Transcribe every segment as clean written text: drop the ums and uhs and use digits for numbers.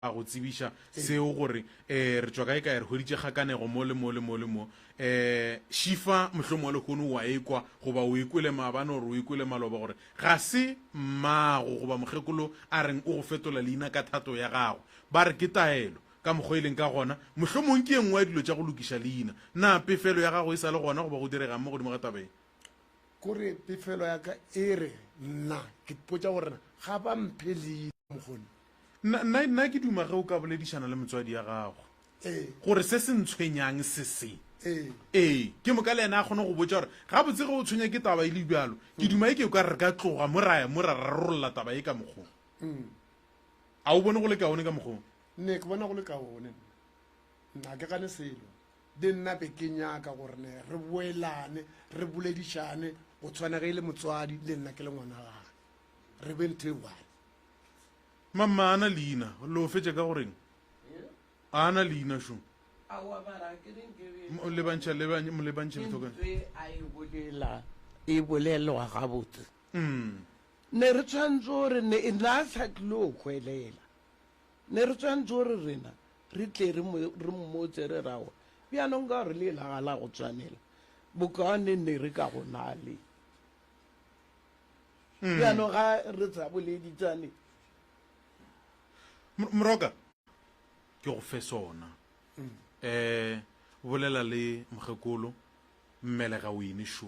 a go tsebiša seo gore um re tšwa kae kae re hweditše kgakanego mo le mo le mo le mo. Um Šifa mohlomongwe lehono o a ekwa goba o e kwele maabane or o e kwele maloba gore ga se mmago goba mokgekolo a reng o go fetola leina ka thato ya gagwe. Ba re ke taelo. Ka mokgwa e leng ka gona, mohlomong ke e nngwe ya dilo tša go lokiša leina. Na pefelo ya gago e sa le gona goba go direga'ng mo godimo ga taba ye? Kore pefelo ya ka e re nna ke ipotša gore ga ba mphe leina mokgone. Nna, nna, nna ke duma ge o ka boledišana le motswadi ya gago Ee. gore se se ntshwenyang se se. Ee. Ee, ke moka le yena a kgone go botša gore gabotse ge o tshwenya ke taba e le bjalo, ke duma e ke o ka re re ka tloga mo ra ya mo ra rarolla taba ye ka mokgo. A o bone go le kaone ka mokgo? Nne ke bona go le kaone nna. Nna ga ke gane selo. Le nna be ke nyaka gore ne re boelane, re boledišane go tshwana ge e le motswadi le nna ke le ngwana gage. Re be ntho e one. Mamma a na leina, lo fetša ka goreng? A na leina šo. Aowa mara ke re nke be. Lebantšha, lebantšha, molebantšhe lethoka. Ntwe a e bolela, e bolelwa gabotse. Ne re tshwanetse gore ne nna a sa tlilo hwelela. Ne re tshwanetse gore rena re tle re mo, re mmotse re rawa. Bjanong ka gore le la ga la go tshwanela, bokaone ne re ka go na le. Bjanong ga re sa boleditsane. Moroka, ke go fe sona. Um bolela le mokgekolo, mmelega wene šo.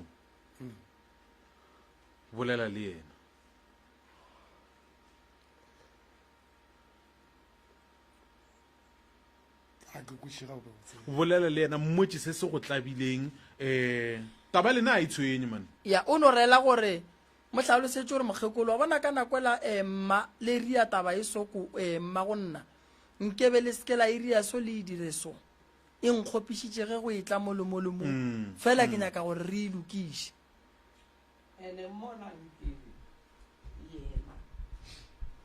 Bolela le yena. Bolela le yena, mmotše se se go tlabileng. Um taba lena a e tshwenye mane. Ya, o no rela gore mo hlalosetše gore mokgekolo wa bona ka nako ela um mma le ria taba e so ko um mma go nna nkebe le seke la e ria so le e dire so e nkgopišitše ge go e tla mo le mo le mo fela ke nyaka gore re e lokiše. Ene mola nkebe yena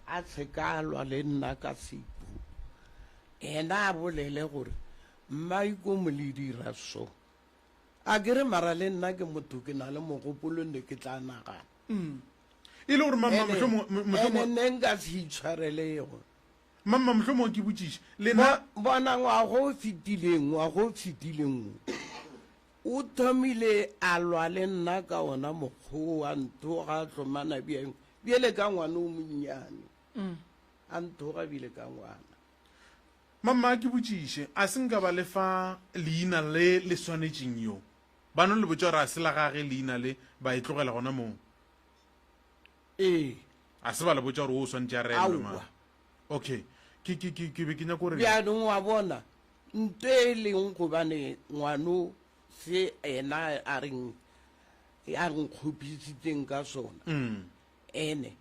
a se ka lwa le nna ka sepu, yena a bolele gore Mmaikomo le dira so. A ke re mara le nna ke motho ke na le mogopolo ne ke tla nagana. E le gore mamma Ene mohlomongwe mohlomongwe ene ne nka se itshwarelego. Mamma mohlomongwe ke botšiše lena. Bona ngwaga o fetileng, ngwaga o fetileng wo. O thomile a lwa le nna ka wona mokgwa wo, a nthoga, a hlomana bjang bjale ka ngwana o monnyane. A nthoga bjale ka ngwana. Mamma, a ke botšiše, a se nka ba le fa leina le le swanetšeng yo? Ba no le botša gore a se la gage leina le, ba e tlogela gona moo? Ee. A se ba le botša gore wo o swanetše a reelwe mang? Aowa. Okay. Ke, ke, ke, ke be ke nyaka gore. Bjanong wa bona, Nto e leng gobane ngwano se ena a reng a nkgopisitseng ka sona, ene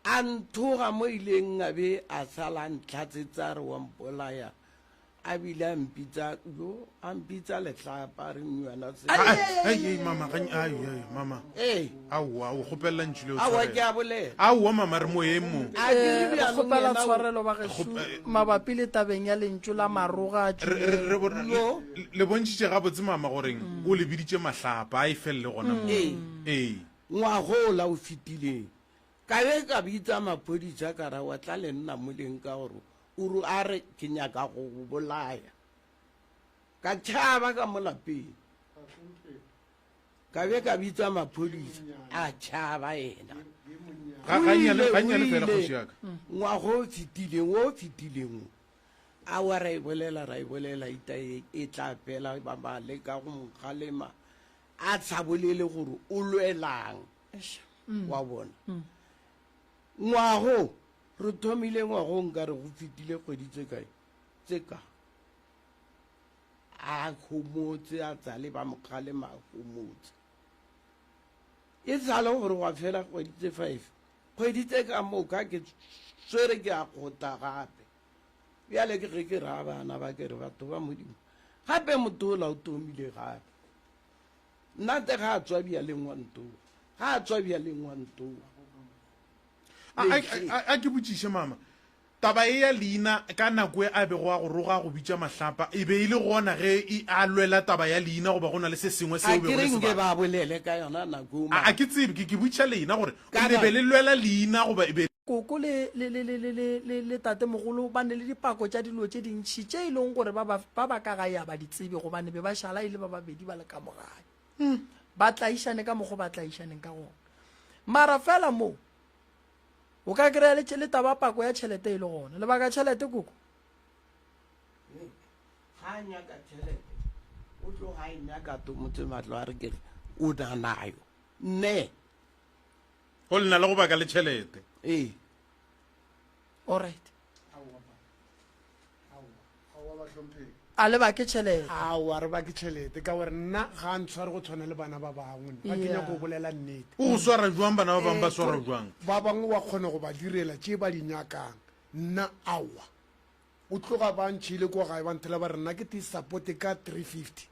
a nthoga mo ileng a be a sala a ntlhatsetsa a re wa mpolaya, a bile a mpitsa yo a mpitsa lehlapa a re nnywana se. Ai, ai, ai, mama, ga, ai, ai, mama. Ee. Aowa, o kgopelela ntšu leo Aowa, ke tshwarelo. a bolela. Aowa, mama, re moyeng mo. A ke re Eh, re bjanong kgopela yena o- tshwarelo ba gešo mabapi le tabeng ya lentšu la maroga a Re- re- tšwilego. re bo- No. le- le bontšhitše gabotse mama goreng o le biditše mahlapa a e felele gona mo. Ee. Ee. Ngwagola o fetileng, ka be ka bitsa maphodisa ka ra wa tla le nna moleng ka gore o ro a re ke nyaka go go bolaya. Ka tšhaba ka mo lapeng. Ka be ka bitsa maphodisa, a tšhaba yena. Ga- O gannyane ile, o gannyane fela ile. kgoši ya ka. Ngwaga o fetileng, o fetileng o. Aowa ra e bolela, ra e bolela, ita e, e tla fela, ba ba leka go mo kgalema, a sa bolele gore o lwelang. Eish. Wa bona. Ngwago, re thomile ngwago nkare go fetile kgwedi tse kae? Tse ka. A homotse, a tsale ba mo kgalema a homotse. E sale gore gwa fela kgwedi tse five, kgwedi tse ka moka ke swere ke a kgotha gape. Bjale ke ge ke raya bana ba ke re batho ba Modimo, gape motho ola o thomile gape. Nna te ga a tswa bjaleng wa ntoga, ga a tswa bjaleng wa ntoga. A, a, a, a ke botšiše mama, Taba ye ya leina ka nako e a bego a go roga go bitša mahlapa, e be e le gona ge e a lwela taba ya leina goba go na le se sengwe seo A o ke bego re le se nke bala? ba bolele ka yona nako A, a ke tsebe, ke, ke botšiša lena gore Ka le be na. le lwela leina goba e be. Koko le, le, le, le, le, le, le, le tatemogolo ba ne le dipako tša dilo tše dintši tše e leng gore ba ba, ba ba ka gae a ba di tsebe gobane be ba šala e le ba babedi ba le ka mo gae. Ba tlaišane ka mokgo ba tlaišaneng ka gona. Mara fela mo, o ka kry-a le, le taba pako ya tšhelete e le gona. Lebaka tšhelete, koko? Ga a nyaka tšhelete, o tloga a e nyaka to motse matlo a re ke re o na nayo. Nne. Go lena le go baka le tšhelete. Ee. Alright. A le bake tšhelete. Aowa, re bake tšhelete ka gore nna ga a ntshware go tshwana le bana ba bangwe. Ga ke nyako go bolela nnete. O go swara jwang bana ba bangwe ba swarwa jwang? Ba bangwe wa kgona go ba direla tše ba di nyakang, nna aowa. O tloga ba ntšhile ko gae ba nthela ba re nna ke te supporte ka 350.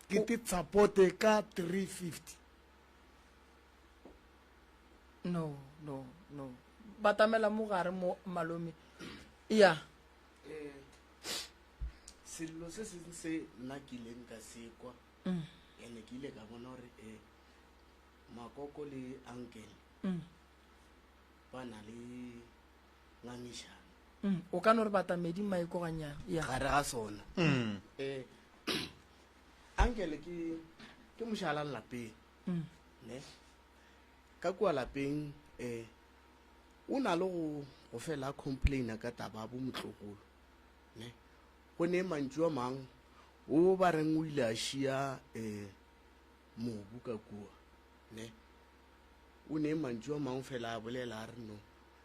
Ke te tsapote ka 350. No, no, no. Batamela mo gare mo malome. Ya. Eh, sello se seng se nna ke ileng ka se kwa mm. ene ke ile ka bona gore um makoko le uncle mm. ba na le ngangišano mm. o ka no re batamedi maiko ganyane ya gare ga sona mm. eh ankele ke ke mošala lapeng mm. ne ka kua lapeng eh o na le go go fela complaina ka taba bo motlogolo ne go ne mantšu a mang o ba reng o ile a šia eh mobu ka kua ne o ne mantšu a mangwe fela a bolela a re no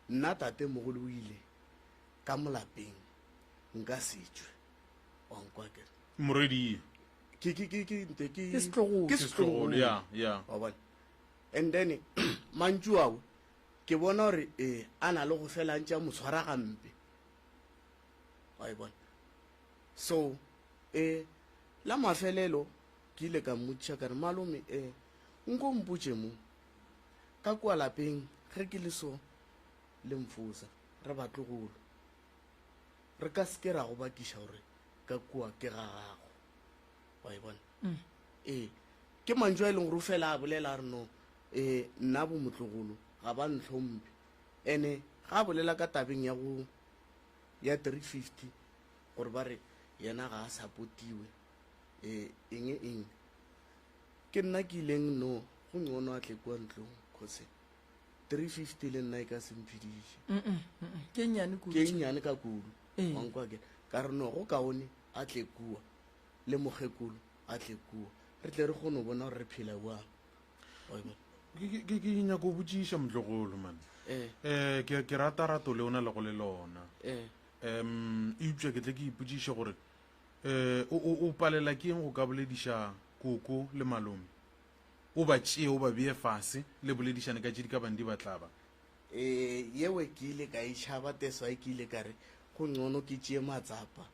nna tate mogolo o ile ka molapeng nka se tšwe wa nkwa kere morwedi ke ke ke ke nte ke Ke setlogolo. ke setlogolo ya ya wa bona and then mantšu ao ke bona gore ee a na le go fela a ntše a mo tshwara gampe wa e bona so um la mafelelo ke ile ka mmotšiša ka re malome um nko mpotše mo Ka kua lapeng ge ke le so le mfosa, re batlogolo. Re ka se ke ra go bakiša gore ka kua ke ga gago. Wa e bona? Mm. Ee, ke mantšu a e leng gore o fela a bolela a re no, ee, nna bo motlogolo ga ba ntlhomphe. Ene ga a bolela ka tabeng ya go ya 350 gore ba re yena ga a sapotiwe ee eng eng Ke nna ke ileng no go ngcono a tle kua ntlong cause 350 le nna e ka se mphediše. Ke nnyane kudu. Ke nnyane ka kudu. Ee. Wa nkwa ke ka re no go kaone a tle kua le mokgekolo a tle kua re tle re kgone go bona gore re phela bjang. Wa e bona? Ke ke ke nyako go botšiša motlogolo man. Eh. Eh ke ke rata rato le o na lego le lona. Eh. Um eupša ke tle ke ipotšiše gore Eh, o, o, o palela ke eng go ka bolediša koko le malome? O ba tšee, o ba bee fase, le boledišane ka tše di ka bang di ba tlaba. Eh, yewe ke ile ka e tšhaba teswa ke ile ka re go ngcono ke tšee matsapa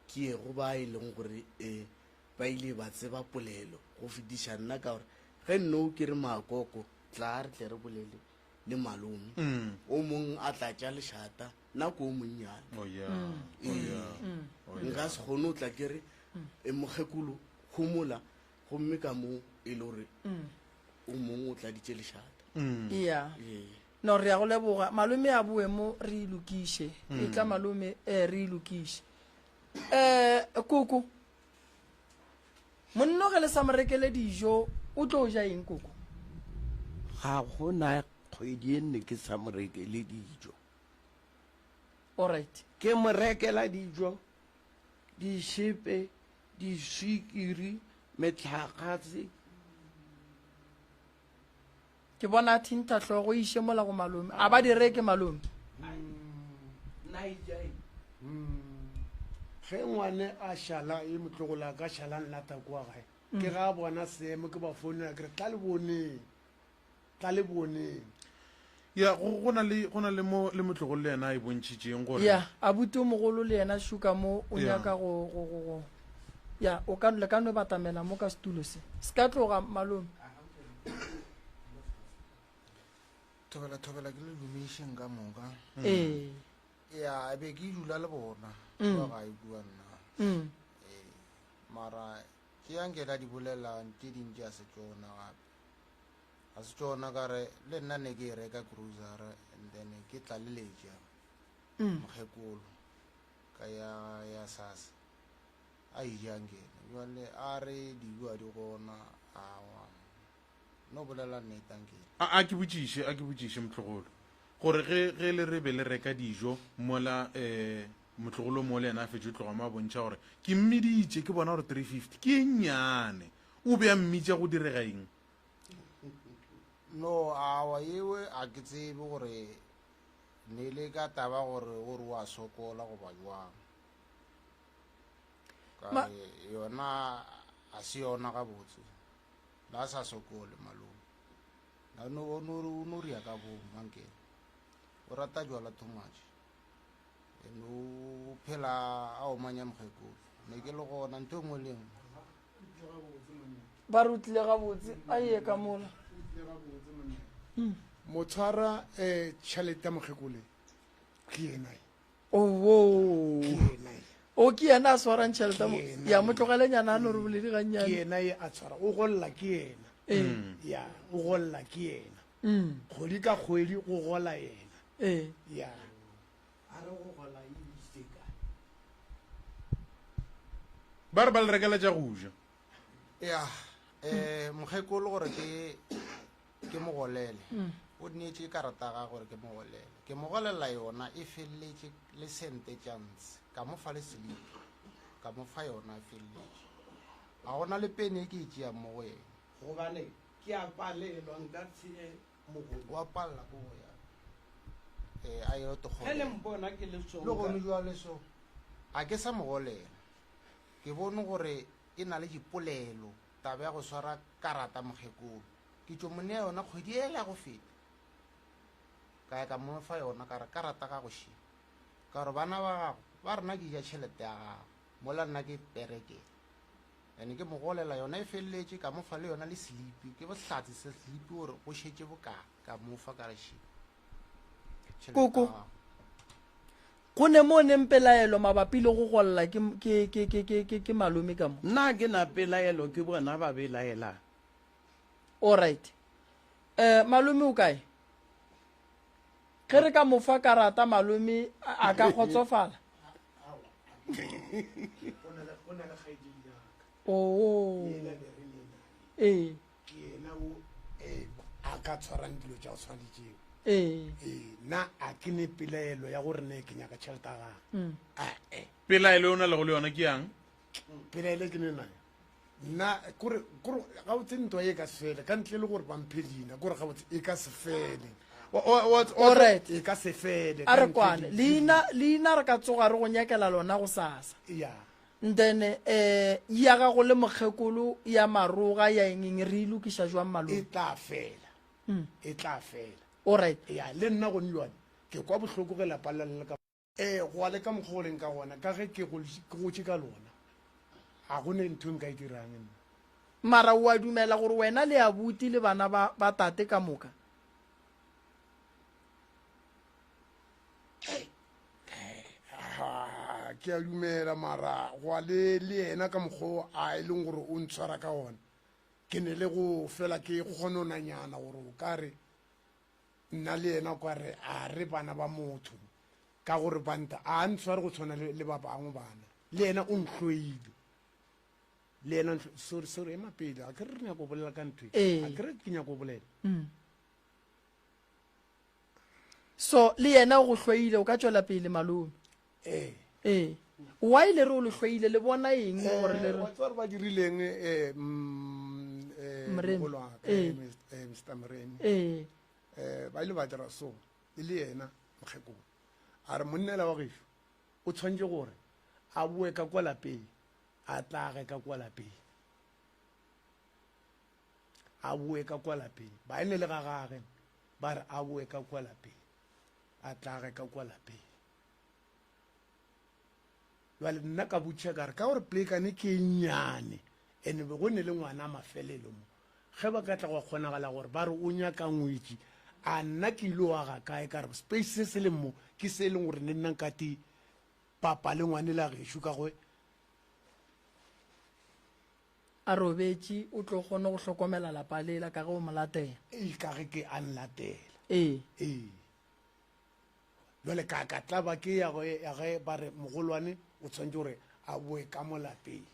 ke ye go ba e leng gore eh, ba ile ba tseba polelo go fetiša nna ka gore ge nno ke re makoko tla re tle re bolele le malome mm. o mong a tlatša lešata nna ko o monnyane oh, yeah. mm. oh, yeah. mm. oh, nka yeah. se kgone o tla ke re e mokgekolo gomola gomme ka mo e le gore o mongwe o tladitše lešata ya no re ya go leboga malome a boe mo re e lokiše e tla malome um re e lokiše um koko Monno ge le sa mo rekele dijo o tlo ja eng koko? Ga go na kgwedi e nne ke sa mo rekele dijo. Alright. Ke mo rekela dijo, dišepe, diswikiri, metlhakgase. Ke bona a thintha hlogo e iše mola go malome. A ba di reke malome. Nna e ja eng? Ge ngwane a šala e motlogolo a ka šala nlata kua gae ke ga a bona seemo ke ba founela ke re tla le boneng tla le boneng Ya, go, go na le, go na le mo le motlogolo le yena a e bontšhitšeng gore. Ya, abuti o mogolo le yena Shuka mo o Ya. nyaka go, go, go, go. Ya, o ka, le ka no batamela mo ka setulo se. Se ka tloga, malome. Thobela thobela ke le dumišeng ka moka. Ee. Ya be ke dula le bona Mm. kua gae kua nna. Mm. Ee, mara tše anke la di bolelang tše dintši a se tšona gape. Ga se tšona ka re le nna ne ke e reka cruiser and then ke tlaleletša mokgekolo ka ya ya sasa a e jang ke ena jale a re dijo a di gona awa no bolela nnete ankele. A a ke botšiše a ke botšiše motlogolo gore ge ge le re be le reka dijo mola um motlogolo mo le yena a fetše tloga mo a bontšha gore ke mmiditše ke bona gore 350 ke e nnyane o be a mmitša go direga eng? No awa ewe a ke tsebe gore ne le ka taba gore o re wa sokola goba jwang. Ka re yona a se yona gabotse. La sa sokole malome. La no o no o no ria ka bo mankele. O rata jwala too much. And o phela a omanya mokgekolo. Ne ke le gona ntho e nngwe le nngwe. Ba re o tlile gabotse a ye ka mola. Motshwara um tšhelete ya mokgekole ke yena e. Owo. Ke yena e. O ke yena a swarang tšhelete Ke yena ya e. mo tlogelenyana a no re boledi Ke gannyane. yena e a tshwara o golla ke yena. Ee. Ya o golla ke yena. Mm. Kgwedi ka kgwedi go gola yena. Ee. Ya. A re go gola e isitse kae? Ba re ba le rekela tša go ja. Ya eh mokgekolo gore ke ke mo golele. O neetše karata ya gagwe gore ke mo golele. Ke mo golela yona e feleletše le sente tša ntshe. Ka mo fa le selipi. Ka mo fa yona e feleletše. Ga gona le pene e ke e tšeang mo go yena. Gobane ke a palelwa nka se mogolo. Wa palela ko go ya eh a yo to Ge le mpona ke le so Le gone jwale so ga ke sa mo golela. Ke bone gore e na le dipolelo taba ya go swara karata mokgekolo. Ke tšo mo nea yona kgwedi ela ya go feta. Ka ya ka mo fa yona ka re karata gago še. Ka gore bana ba gago ba rena ke ja tšhelete ya gago mola nna ke perekela. Ene ke mo golela yona e feleletše ka mo fa le yona le selipi ke bohlatse se selipi gore go šetše bokaa ka mo fa ka re še. Tšhelete ya Koko. gago. Go ne mo neng pelaelo mabapi le go golla ke, ke, ke, ke, ke, ke, ke malome ka mo. Nna ga ke na pelaelo ke bona ba belaelang. Alright. Eh, malome o kae? Ge re ka mo fa karata malome a, a ka kgotsofala? Go na le kgaetšedi ya ka. Oo. Yena be re le naye. Ee. Ke yena o eh, a ka tshwarang dilo tša go tshwana le tšeo. Ee. Ee, nna a ke ne pelaelo ya gore ne ke nyaka tšhelete ya gagwe. Ae. Pelaelo e o na lego le yona ke yang? Pelaelo e ke ne nayo nna kore kore gabotse ntwa e ka se fele ka ntle le gore ba mphe leina kore gabotse e ka se fele Alright. e ka se fele A ka re ntle kwane. le- Leina, leina re ka tsoga re go nyakela lona gosasa. ya Then eh ya gago le mokgekolo ya maroga ya eng eng re e lokiša jwang e malome? tla fela e tla fela Alright. ya le nna gone jwale ke kwa bohloko ge lapa la le ka Ee, gwa le ka mokgwa o leng ka gona, ka ge ke gotše ka lona, ga go ne ntho e nka e dirang nna. Mara o a dumela gore wena le abuti le bana ba, ba tate ka moka? Ha, ke a dumela, mara gwa le le yena ka mokgwa o a e leng gore o ntshwara ka gona, ke ne le go fela ke kgononanyana gore o ka re Nna le yena kwa re a re bana ba motho ka gore banta a ntshware go tshwana le ba bangwe bana. Le yena o ntlhoile. Le yena sorry sorry ema pele a ke re re nyako bolela ka ntho e. A ke re ke nyako bolela. Mm. So le yena o go hloile o ka tšwela pele malome. Ee. Ee. Why le re o le hloile le bona eng gore le re Wa tseba gore ba dirileng eh mm, eh Moremi. mogolo wa ka, Ee. eh, Mr. eh, Mr. Moremi. Ee. Eh ba ile ba dira so e le yena mokgekolo. A re monnela wa gešo o tshwanetse gore a boe ka kwa lapeng a tlage ka kwa lapeng. A boe ka kwa lapeng. Ba ene le ga gage ba re a boe ka kwa lapeng. A tlage ka kwa lapeng. Jwale nna ka botšiša ka re, ka gore plekane ke e nnyane, ene be go ne le ngwana a mafelelo mo, ge ba ka tla gwa kgonagala gore ba re o nyaka ngwetši, a nna ke ile wa ga kae? Ka re, space se se leng mo ke se e leng gore ne nna nka ti papa le ngwane la gešo ka go. A robetše, o tlo kgone go hlokomela lapa lela ka ge o mo latela. Ee, ka ge ke a nlatela. Ee. Ee. Bjale ka ka tlaba ke ya ge, ya ge ba re mogolwane o tshwanetše gore a boe ka mo lapeng.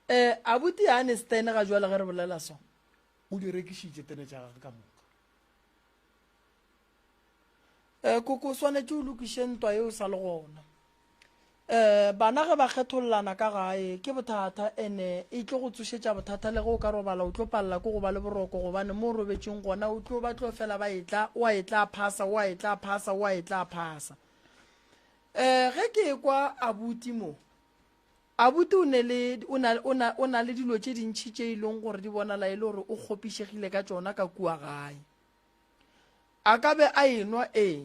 Eh, abuti a ne stene ga jwale ge re bolela so. O di rekišitše tene tša gagwe ka moka. Eh, koko o swanetše o lokiše ntwa ye o sa le gona. Eh, bana ge ba kgethollana ka gae ke bothata ene e tlo go tsošetša bothata le ge o ka robala o tlo palela ke go ba le boroko gobane mo o robetšeng gona o tlo ba tlo fela ba etla o a etla a phasa o a etla a phasa o a etla a phasa. Eh, ge ke ekwa abuti mo abuti o ne le o na o na o na le dilo tše dintšhi tše e leng gore di bonala e le gore o kgopišegile ka tšona ka kua gae. A ka be a enwa ee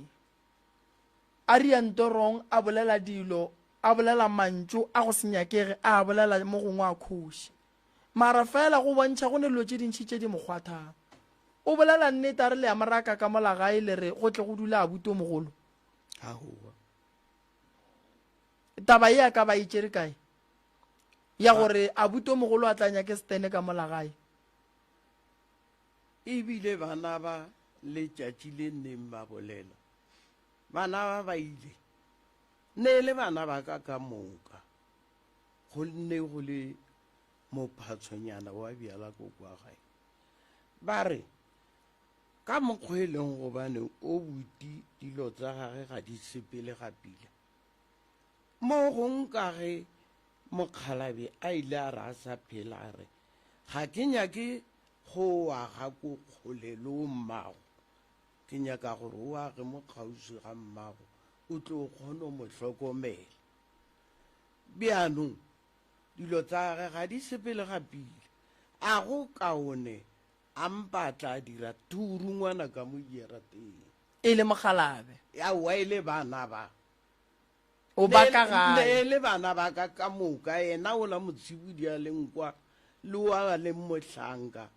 A ria ntorong a bolela dilo, a bolela mantšu a go se nyakege, a a bolela mo gongwe a khoše. Mara fela go bontšha go ne dilo tše dintši tše di mo kgwathang. O bolela nnete a re le ya mo raka ka mola gae le re go tle go dule abuti o mogolo. Aowa. Taba ye a ka ba e tšere kae? Ya gore abuti o mogolo a tla nyake setene ka mola gae. Ebile bana ba letšatši le neng ba bolela. Bana ba ba ile, ne e le bana ba ka ka moka, go ne go le mophatshonyana wa bjala ko kwa gae. Ba re, Ka mokgwa e leng gobane o buti dilo tsa gage ga di sepele ga pila. Mo gong ka ge mokgalabje a ile a re a sa phela a re, Ga ke nyake go aga ko kgole le o mmago, Ke nyaka gore o age mo kgauswi ga mmago, o tle o kgone go mo hlokomela. Bjanong, dilo tsa gage ga di sepele ga pila. A go kaone a mpa a tla dira thurungwana ka mo jarateng. E le mokgalabe. Aowa, e le bana ba. O ba ka gae. Ne e le bana ba ka ka moka, yena ola motshibudi a leng kwa, le wa a leng mohlanka.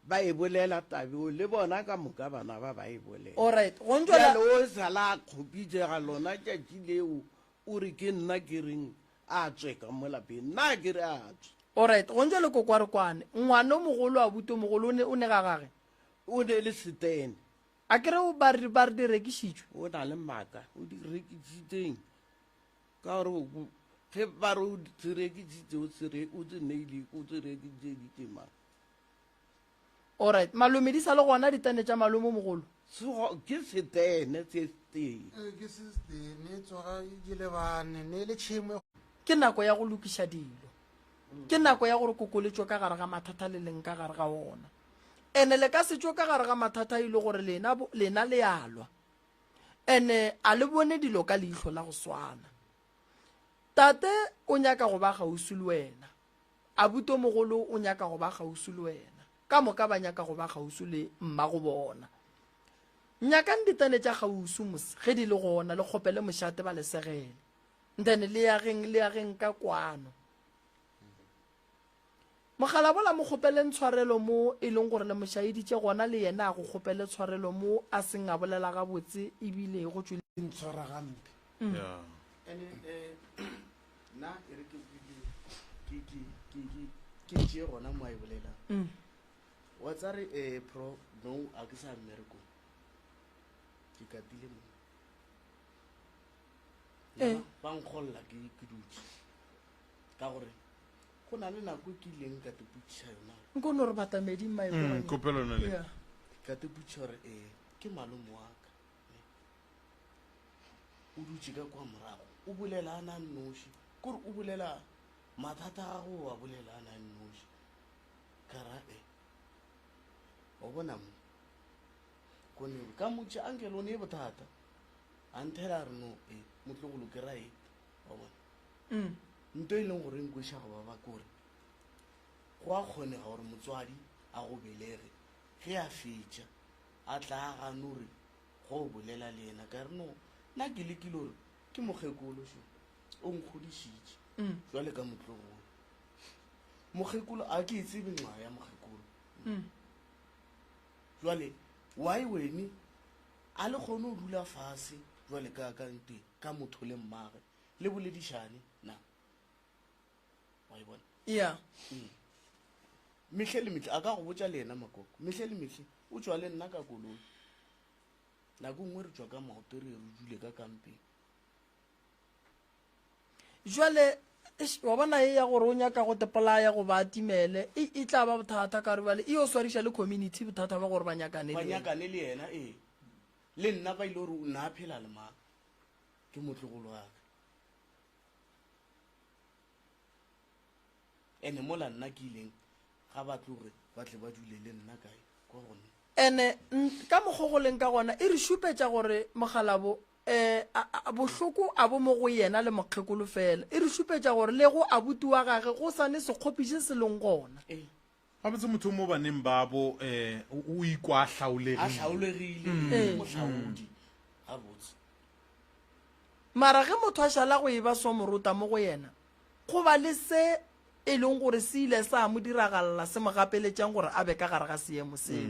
Ba e bolela tabeo, le bona ka moka bana ba ba e bolela. Alright, go ntšwela. Bjale o sala a kgopitšega lona tšatši leo, o re ke nna ke reng a tswe ka mo lapeng, nna ke re a tswe. Alright, go ntšwele koko a re kwane, ngwana o mogolo, abuti o mogolo o ne, o ne ga gage? O ne le setene. A ke re o ba re, ba re di rekišitšwe? O na le maaka, o di rekišitšeng? Ka gore ge ba re o se rekišitše, o se re, o se neile, o se rekišeditše mang? Alright, malome di sa le gona ditene tša malome o mogolo? Sego, ke setene se setee. Ee, ke se setene, tsoga di lebane, ne le tšhemo e. Ke nako ya go lokiša dilo. Ke nako ya gore koko le tšwe ka gare ga mathata le leng ka gare ga ona. Ene le ka se tšwe ka gare ga mathata e le gore lena, lena le a lwa. Ene a le bone dilo ka leihlo la go swana. Tate o nyaka go ba kgauswi le wena. Abuti o mogolo o nyaka go ba kgauswi le wena. Ka moka ba nyaka go ba kgauswi le mmago bona. Nyakang ditene tša kgauswi mos ge di le gona, le kgopele mošate ba le segele. Then le ageng, le ageng ka kwano. Mogalabola mo kgopeleng tshwarelo mo e leng gore le mo šaeditše gona le yena a go kgopele tshwarelo mo a seng a bolela gabotse ebile go tšwele. Ntshwara gampe. Yeah. Ene eh nna e re ke ke ke ke ke ke tšee gona mo a e bolelang. Mm. Wa tsa re eh pro no a ke sa mmerekong. Ke katile mo. Eh. Ba nkgolla ke ke dutše. Ka gore go na le nako e ke ileng ka teputšiša yona. Nko no re batameding Mm, kopelo yona le. Yeah. Ka teputšiša gore eh ke malome wa ka. O dutše ka kwa morago o bolela a na nnoši, kore o bolela mathata a gagwe o a bolela a na nnoši. Ka ra e wa bona mo kone ka motše anke lone e bothata a nthela a re no e motlogolo ke right wa bona. Mm. Nto e leng gore nkweša go ba ba kore go a kgonega gore motswadi a go belege ge a fetša a tla a gane gore go o bolela le yena ka re no nna ke lekile gore ke mokgekolo šo o nkgodišitše Mm. jwale ka motlogolo mokgekolo a ke e tsebe ngwa ya mokgekolo Mm. jwale why wene a le kgone go dula fase jwale ka ka nte ka motho le mmage le boledišane na wa e bona Yeah. Mehle le mehle, a ka go botša le yena Makoko, mehle le mehle o tšwa le nna ka koloi. Nako nngwe re tšwa ka maoto re ye re dule ka kampeng. Jwale, eish, wa bona ye ya gore o nyaka go tepolaya goba a timele, e, e tla ba bothata ka gore bjale e yo swariša le community bothata ba gore ba nyakane Ba le yena. nyakane le yena, ee. Le nna ba ile gore o na a phela le mang, ke motlogolo wa ka. Ene mola nna ke ileng ga ba tloge ba tle ba dule le nna kae kwa go nna. Ene ka mokgo go leng ka gona e re šupetša gore mokgalabo um a, bohloko a bo mo go yena le mokgekolo fela. E re šupetša gore le go abuti wa gage go sa ne sekgopi se se leng gona. Ee. Gabotse motho mo baneng babo um o ikwa a A hlaolegile. hlaolegile, e le mohlaodi. Gabotse. Mara ge motho a šala go e ba somorota mo go yena, go ba le se e leng gore se ile sa mo diragalela se mo gapeletšang gore a be ka gare ga seemo seo.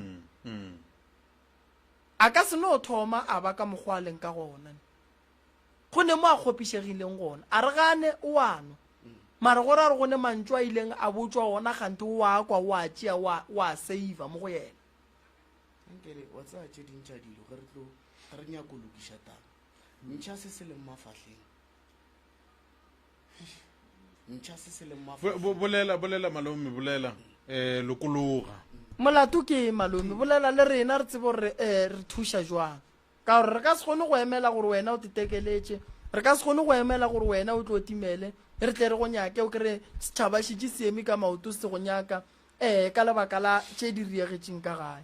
A ka se no thoma a ba ka mokgwa a leng ka gona. Go ne mo a kgopišegileng gona. A re gane o a nwa. Mara go ra gore go ne mantšu a ileng a botšwa ona kganthe o a kwa, o a tšea, o a, o a save-a mo go yena. Nkele, wa tseba tše ding tša dilo ge re tlo, ge re nyako lokiša taba, ntšha se se leng mafahleng. Ntšha se se leng mafahleng. Bolela, bolela malome, bolela. Eh, lokologa. Molato ke eng malome? Bolela le rena re tsebe gore eh, re thuša jwang. Ka gore re ka se kgone go emela gore wena o tetekeletše, re ka se kgone go emela gore wena o tlo timele, re tle re go nyake, o kry setšhaba šetše se eme ka maoto se go nyaka eh, ka lebaka la tše di riegetšeng ka gae.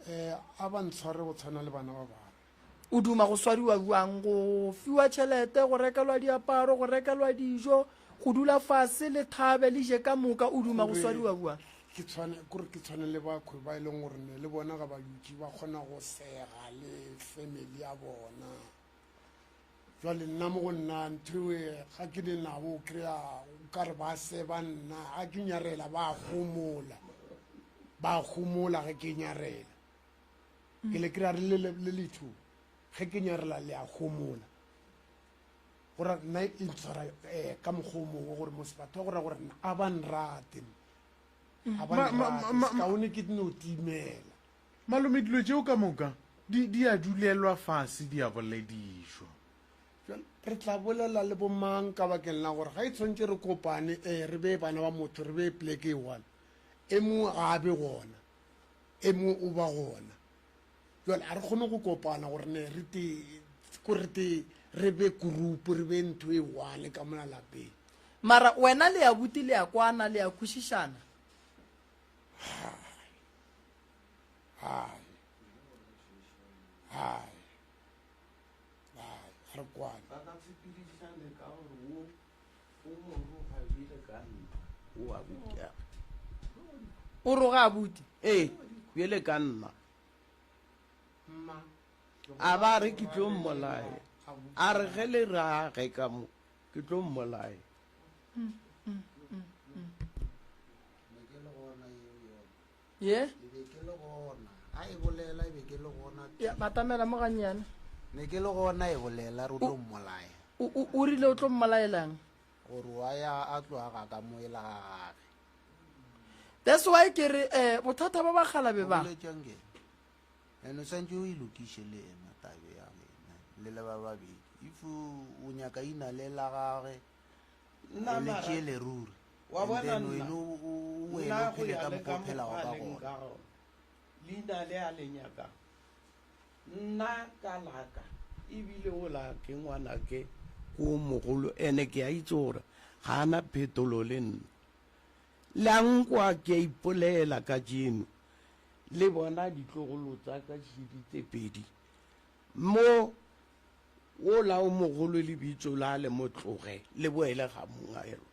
Eh, a ba ntshware go tshwana le bana ba bangwe. O duma go swariwa bjang? Go fiwa tšhelete, go rekelwa diaparo, go rekelwa dijo, go dula fase le thabe le je ka moka, o duma go swariwa bjang? Ke tshwane, kore ke tshwane le bakhwe ba e leng gore ne le bona ga ba dutše ba kgona go sega le family ya bona. Jwale nna mo go nna ntho e ga ke le nabo o kry-a o ka re ba seba nna, ga ke nyarela ba homola, ba homola ge ke nyarela. Ke le kry-a re le le letho ge ke nyarela le a homola. Go ra nna e ntshwara um ka mokgwa o mongwe gore mos batho ba go ra gore nna a ba nrate, a ba nrate, sekaone ke no timela. Malome, dilo tšeo ka moka di, di a dulelwa fase, di a boledišwa. Bjale re tla bolela le bomang ka bakeng la gore ga e tshwanetše re kopane, ee, re bee bana ba motho, re bee pleke e one, e mongwe ga a be gona, e mongwe o ba gona. Bjale a re kgone go kopana gore ne re te, ko re te re be kurupu, re be ntho e one ka mola lapeng. Mara wena le abuti le a kwana, le a kwešišana? Hai. Hai. Hai. Hai. A re kwane. Ba ka sepedišane ka gore wo o mo roga bjale ka nna, o abuti a. O roga abuti? Ee, bjale ka nna. A ba re ke tlo mmolaya. A re ge le rage ka mo, ke tlo mmolaya. Ye? E be ke le gona. A e bolela e be ke le gona. Ya, batamela mo gannyane. Ne ke le gona e bolela re o tlo mmolaya. O, o, o rile o tlo mmolaelang? Gore wa ya a tlo aga ka mo e la ga gage. That's why ke re eh bothata ba bakgalabe ba. Boletšang ke. Ene o santse o e lokiše le ena tabe ya lena le le ba babedi. If o nyaka ina le la gage Nna o le mara tšeele ruri. wa And bona then nna wena o o wena nna o go phele ya ka le mokgwa ka o phelago mokgwa ka a leng gona. ka gona leina le a le nyakang nna ka laka ebile o la ke ngwanake ko mogolo ene ke a itse gore ga ana phetolo le nna le a nkwa ke a ipolela ka jeno le bona ditlogolo tsa ka šedi tse pedi mo Wola o mogolo lebitso la le mo tloge le boele ga monga elo.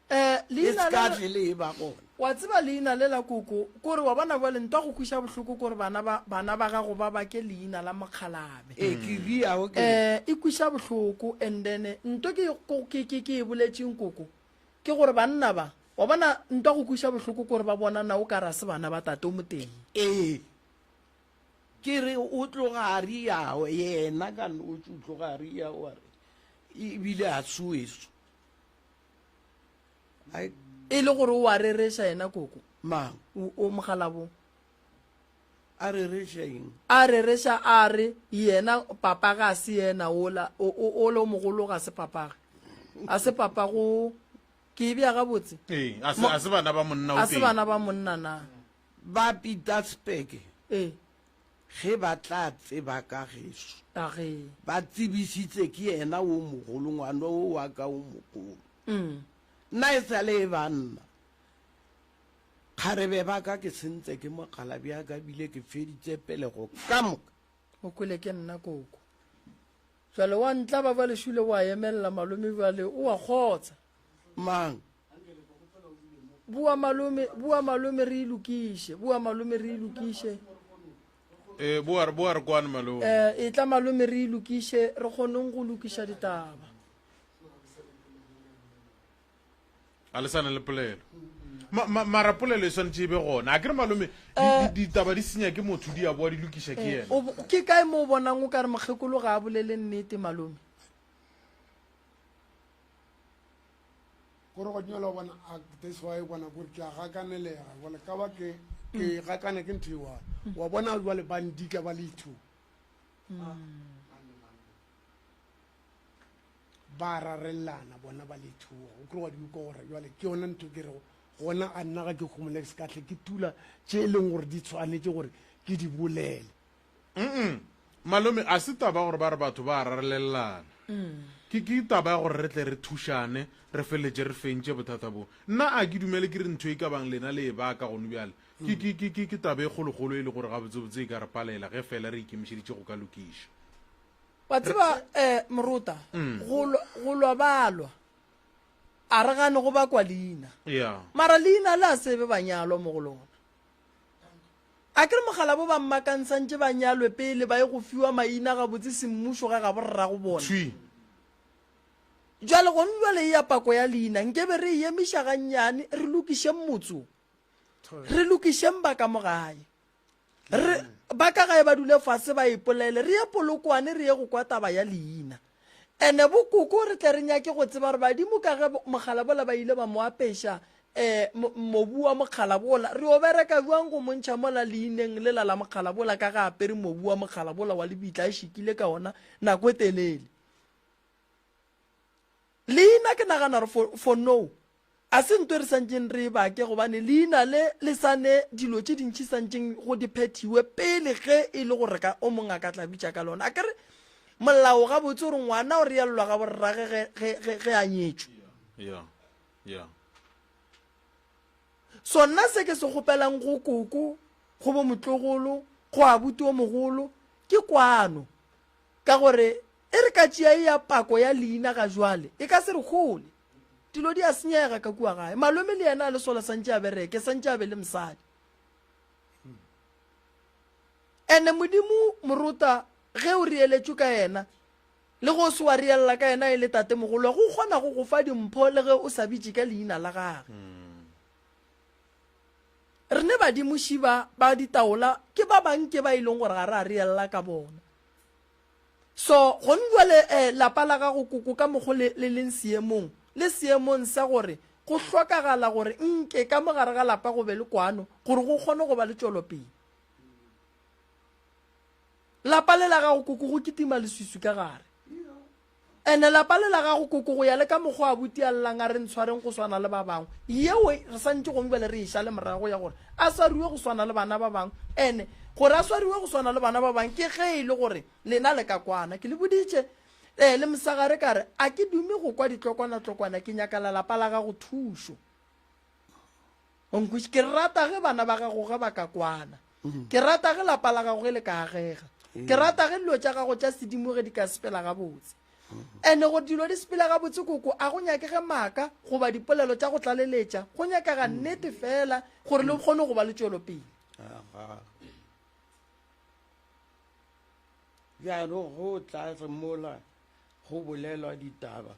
Eh, E leina se ka le tle le e ba gona. Wa tseba leina le la koko, kore wa bona bjale ntwa go kweša bohloko kore bana ba bana ba gago ba bake leina la mokgalabe. Ee, ke riago ke re. Eh, e kweša bohloko and then nto ke ke ke ke e boletšeng koko ke gore banna ba wa bona ntwa go kweša bohloko kore ba bona na o ka re a se bana ba tate o motee. Ee. Ke re o tloga a riao, yena ka noši o tloga a riao a re ebile a se weso. Ai. E le gore o a rereša yena koko? Mang? O, o mogalabo. A rereša eng? A rereša a re yena papa ga se yena ola, o, o, ola o mogolo ga se papage. A se papa go, ke e bea gabotse? Ee, a se, a se bana ba monna o A se tee. bana ba monna na? Ba Pietersburg Ee. ge ba tla tseba ka gešo, A ge. ba tsebišitše ke yena wo mogolo, ngwana wo wa ka wo mogolo. Mm. Nna e sa le e ba nna. Kgarebe ba ka ke sentse ke mokgalabje a ka bile ke feditše pelego ka moka. O kwele ke nna koko. Jwale wa ntlaba bjale šule wa emelela malome bjale o a kgotsa. Mang? Bua malome, bua malome re e lokiše, bua malome re e lokiše. Ee, boa re boa re kwane malome. Eh, etla malome re e lokiše, re kgoneng go lokiša ditaba. A le sa na le polelo. Ma, ma, mara polelo e swanetše e be gona. A ke re malome, di, Eh. di, ditaba di senya ke motho di a boa di lokiša ke Eh, yena. o bo- ke kae mo o bonang o ka re mokgekolo ga a bolele nnete malome? Kore go nyala bona a that's why bona kore ke a gakanelega jwale ka ba ke ke gakana ke ntho e one wa bona jwale ba ndika ba le two ba rarellana bona ba le two o kore wa di utlwa gore jwale ke yona ntho ke rego gona a nna ga ke homole ke se ka hle ke tula tše e leng gore di tshwanetse gore ke di bolele. Mm Malome, a se taba ya gore ba re batho ba a rarelelana. Ke, ke taba ya gore re tle re thušane, re feleletše re fentše bothata bo. Nna a ke dumele ke re ntho e ka bang lena le e baka gone bjale. Ke, ke, ke, ke, ke taba e kgolokgolo e le gore gabotsebotse e ka re palela ge fela re ikemišeditše go ka lokiša. Wa tseba, eh, Morota, go lwa, go lwa ba lwa. A re gane go bakwa leina. Yeah. Mara leina le a se be ba nyalwa mo go lona. A ke re mogalabo ba mmakantshantše ba nyalwe pele ba ye go fiwa maina gabotse semmušo ga gabo rrago bona. Thwi. Jwale gone jwale e ya pako ya leina nkebe re e emiša gannyane re lokišeng motse wo. Re lokišeng ba ka mo gae. Re, ba ka gae ba dule fase ba ipolele, re ye Polokwane re ye go kwa taba ya leina. Ene bo koko re tle re nyake go tseba gore badimo ka ge mogala bola ba ile ba mo apeša um mobu wa mokgala bola, re yo bereka bjang go mo ntšha mola leineng lela la mokgala bola ka ge a apere mobu wa mokgala bola wa lebitla a šikile ka ona nako e telele. Leina ke nagana gore for, for now A se nto e re santšeng re e bake, gobane leina le le sa ne dilo tše dintši santšeng go di phethiwe pele ge e le gore ka o mongwe a ka tla bitša ka lona. A ke re molao gabotse gore ngwana o reellwa ga borrage ge, ge, ge, ge a nyetšwe. Yeah. Yeah. So nna se ke se kgopelang go koko, go bo motlogolo, go abuti o mogolo, ke kwano. Ka gore e re ka tšea e ya pako ya leina ga jwale, e ka se re hole. Dilo di a senyega ka kua gae. Malome le yena a le sola santše a bereke, santše a be le mosadi. Ene Modimo morota ge o reeletšwe ka yena, le ge o se wa reelela ka yena e le tatemogolo, go kgona go go fa dimpho le ge o sa bitše ka leina la gage. Rene badimo šiba ba ditaola ke ba bang ke ba e leng gore ga re a reelela ka bona. So, gone bjale eh, lapa la gago koko ka mokgo le, le leng seemong, le seemong sa gore go hlokagala gore nke ka mo gare ga lapa go be le kwano gore go kgone go ba le tšwelopele. Lapa le la gago koko go kitima leswiswi ka gare. Ene lapa le la gago koko go ya le ka mokgwa abuti a llang a re ntshwareng go swana le ba bangwe. Yeo re santše gongwe bjale re e šale morago ya gore a swariwe go swana le bana ba bangwe. Ene gore a swariwe go swana le bana ba bangwe ke ge e le gore lena le ka kwana. Ke le boditše eh, le mosegare ka re a ke dume go kwa ditlokwana-tlokwana ke nyakela lapa la gago thušo. O nkweše, ke rata ge bana ba gago ge ba ka kwana. Ke rata ge lapa la gago ge le ka agega. Ke rata ge dilo tša gago tša sedimo ge di ka sepela gabotse. Ene gore dilo di sepele gabotse koko, a go nyakege maaka goba dipolelo tša go tlaleletša, go nyakega nnete fela gore le kgone go ba le tšwelopele. Aga. Bjalo go tla re mola go bolelwa ditaba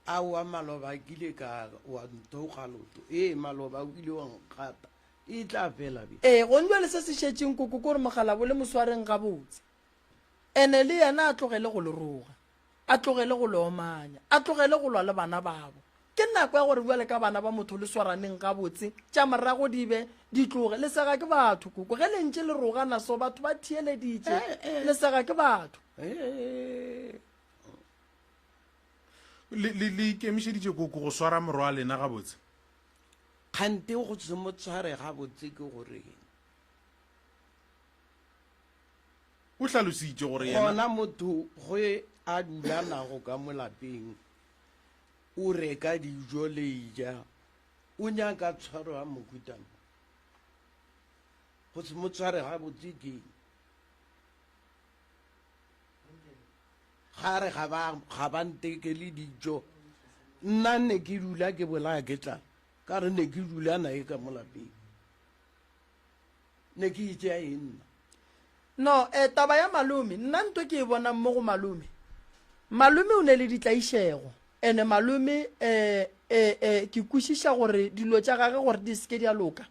Aowa maloba kile ka wa nthoga loto. Ee maloba o ile wa nkgata. E tla fela bjang? Ee, gone bjale se se šetšeng koko ke gore mogalabo le mo swareng gabotse. Ene le yena a tlogele go le roga, a tlogele go le omanya, a tlogele go lwa le bana babo. Ke nako ya gore bjale ka bana ba motho le swaraneng gabotse, tša morago di be di tloge. Le sega ke batho, koko. Ge le ntše le rogana so, batho ba theeleditše. Le sega ke batho. Le, le, le ikemišeditše, koko, go swara morwa wa lena gabotse? Kgante go se mo tshware gabotse ke goreng? O hlalositše gore yena. Gona motho ge a dula nago ka mo lapeng, o reka dijo le ja, o nyaka tshwaro ya mohuta mang? Go se mo tshware gabotse ke eng? Ga re ga ba, ga ba ntekele dijo. Nna ne ke dula ke bolaya ke tlala, ka re ne ke dula naye ka mo lapeng. Ne ke itšea eng nna? No, eh, taba ya malome, nna nto ke e bonang mo go malome, malome o ne le ditlaišego, ene malome, eh, eh, eh, ke kwešiša gore dilo tša gage gore di seke di a loka,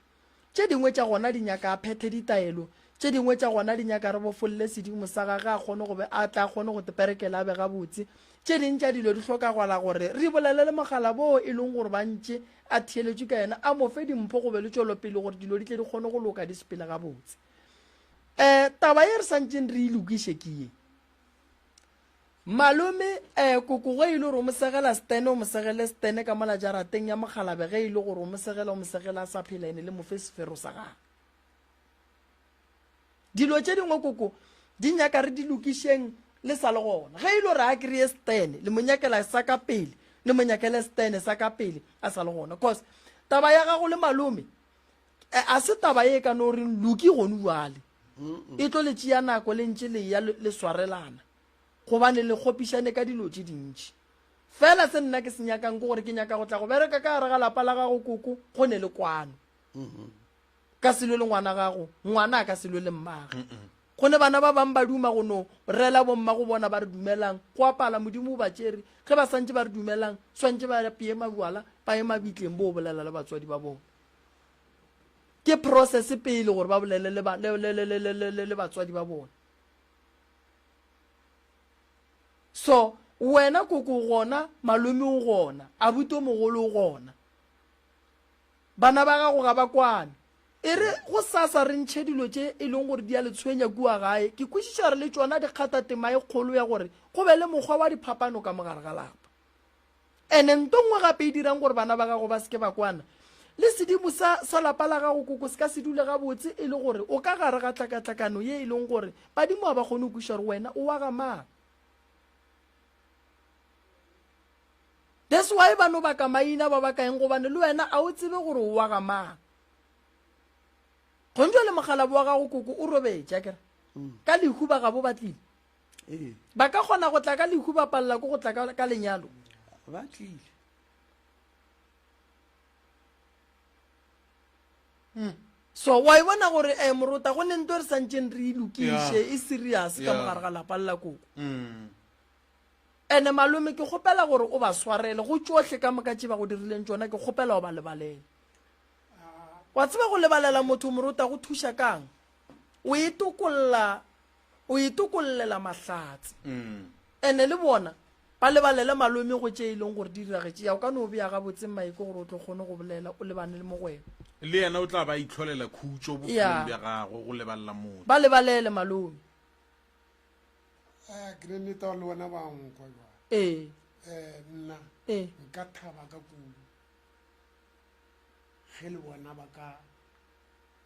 tše dingwe tša gona di nyaka a phethe ditaelo, tše dingwe tša gona di nyaka re bofolle sedimo sa gage a kgone go be, a tla kgone go teperekela a be gabotse, tše ding tša dilo di hlokagala gore re bolele le mogala boo e leng gore ba ntše a theeletšwe ka yena, a mo fe dimpho go be le tšwelopele gore dilo di tle di kgone go loka di sepele gabotse. Um taba ye re santšeng re e lokiše ke ye. Malome um koko ge e le gore o mo segela stene o mo segele stene ka mola jarateng ya mokgalabe ge e le gore o mo segela o mo segela a sa phela ene le mo fe sefero sa gagwe. Dilo tše dingwe koko di nyaka re di lokišeng le sa le gona. Ge e le gore a kry-e stene le mo nyakela sa ka pele le mo nyakele stene sa ka pele a sa le gona cause taba ya gago le malome eh, a se taba ye e ka no reng loki gone bjale e tlo le tšea nako le ntše le ya le swarelana gobane le kgopišane ka dilo tše dintši fela se nna ke se nyakang ke gore ke nyaka go tla go bereka ka gare ga lapa la gago koko go ne le kwano ka se lwe le ngwana gago ngwana a ka se lwe le mmage go ne bana ba bang ba duma go no rela bomma go bona ba re dumelang go apala modimo o ba tšere ge ba santše ba re dumelang swantše ba peye mabjala ba ye mabitleng bo bolela le batswadi ba bona ke process pele gore ba bolele le, ba, le, le, le, le, le, le, le batswadi ba bona so wena koko o gona malome o gona abuti o mogolo o gona bana ba gago ga ba kwane e re go sasa re ntšhe dilo tše e leng gore di a le tshwenya kua gae ke kwešiša re le tšona di kgatha tema e kgolo ya gore go be le mokgwa wa diphapano ka mogare ga lapa Ene nto nngwe gape e dirang gore bana ba gago ba seke ba kwana le sedimo sa, sa lapa la gago koko se ka se dule gabotse e le gore o ka gare ga tlakatlakano ye e leng gore badimo ga ba kgone go kwešiša gore wena o wa ga mang. That's why ba no baka maina ba baka eng gobane le wena a o tsebe gore o wa ga mang. Gong jwale mokgalabo wa gago koko o robetše akere ka lehu ba gabo ba tlile. Ee. Ba ka kgona go tla ka lehu ba palela ke go tla ka, ka lenyalo. Ba tlile. Hmm. So wa e bona gore eh, morota go ne nto re santšeng re e lokiše Yeah. e serious ka Yeah. mogare ga lapa le la koko. Mm. Ene malome ke kgopela gore o ba swarele go tšohle ka moka tše ba go dirileng tšona ke kgopela o ba lebalele. Wa tseba go lebalela motho morota go thuša kang? O e tokolla O itokollela mahlatse. Ene le bona ba lebalele malome go tše e leng gore di diragetše. Ya o ka no bea gabotse mmaeko gore o tlo kgone go bolela o lebane le mogwera. Le yena o tla ba a itlholela khutšo bophelong Ya. bja gagwe go lebalela motho. Ba lebalele malome. Eh, ke ne nnete gore le bona ba nkwa jwale. Ee. Eh, nna Ee. nka thaba ka kudu ge le bona ba ka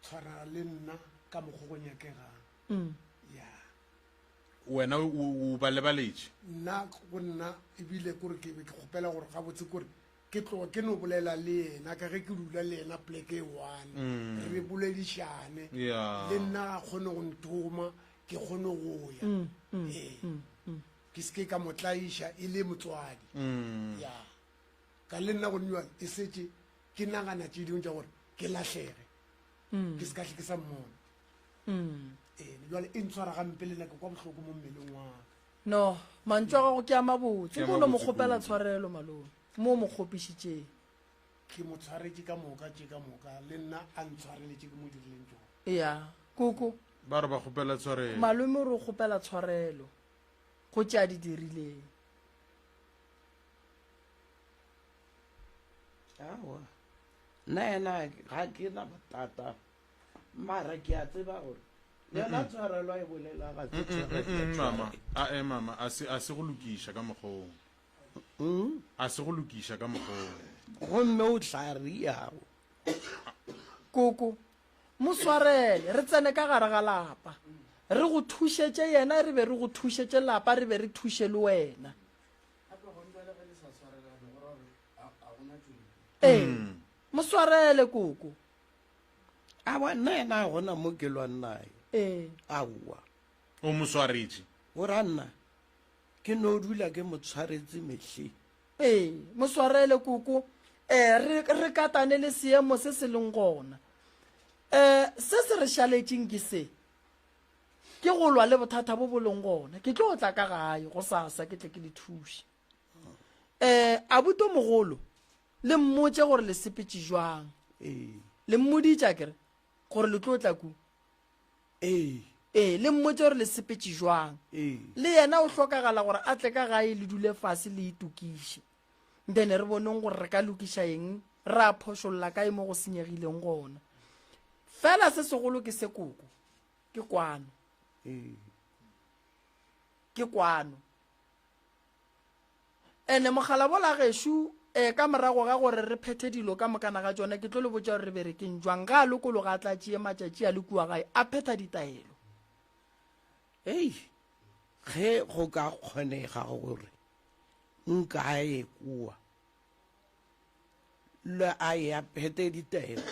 tshwarana le nna ka mokgwa go nyakegang. Mm. Ya. Wena o, o ba lebaletše? Nna, go nna, ebile kore ke be ke kgopela gore gabotse kore ke tloga ke no bolela le yena ka ge ke dula le yena poleke e one Mm. re boledišane Yeah. le nna a kgone go nthoma ke kgone go ya Mm, mm, Ee. mm, mm. ke se ke ka mo tlaiša e le motswadi Mm. ya ka le nna gone jwale e setse ke nagana tše dingwe tša gore ke lahlege Mm. ke se kahle ke sa mmona Mm. Ee, jwale e ntshwara gampe le nna ke kwa bohloko mo mmeleng wa ka. No, mantšu a gago ke a mabotse. Ke a Ke o no mo mabotse kgopela kudu. tshwarelo malome, mo o mo kgopišitšeng. Ke mo tshwaretše ka moka tše ka moka, le nna a ntshwarele tše ke mo dirileng tšona. Ya, koko. Ba re ba kgopela tshwarelo. Malome o re o kgopela tshwarelo go tše a di dirileng. Aowa, nna yena ga ke na bothata, mara ke a tseba gore yona tshwarelo a e bolela ga se tshwarelo. Mama, a e mama, a se a se go lokiša ka mokgwa oo. A se go lokiša ka mokgwa oo. Gomme o tla riago. Koko, mo swarele, re tsene ka gare ga lapa. Re go thušetše yena, re be re go thušetše lapa, re be re thuše le wena. Ee, mo swarele koko. Aowa, nna yena ga gona mo ke lwang naye. Ee. Aowa. O mo swaretše. O ra nna ke no dula ke mo tshwaretse mehleng. Ee, mo swarele koko. Ee, re, re katane le seemo se se leng gona. Ee, se se re šaletšeng ke se, ke go lwa le bothata bo bo leng gona. Ke tlo tla ka gae gosasa ke tle ke le thuše. Ee, abuto mogolo, le mmotše gore le sepetše jwang. Ee. Le mmoditše akere gore le tlo tla ku? Ee. Ee, le mmotše gore le sepetše jwang. Ee. Le yena o hlokagala gore a tle ka gae le dule fase le itokiše. Then re boneng gore re ka lokiša eng, ra phošolla kae mo go senyegileng gona. Fela se segolo ke se koko, ke kwano. Ee. Ke kwano. Ene mogalabola gešo, e, ka morago ga gore re phethe dilo ka mokana ga tšona, ke tlo le botša gore re berekeng jwang. Ga a lokologa a tla tšee matšatši a le kua gae, a phetha ditaelo. Hei, ge go ka kgonega gore nka ye kua, le a ye a phethe ditaelo,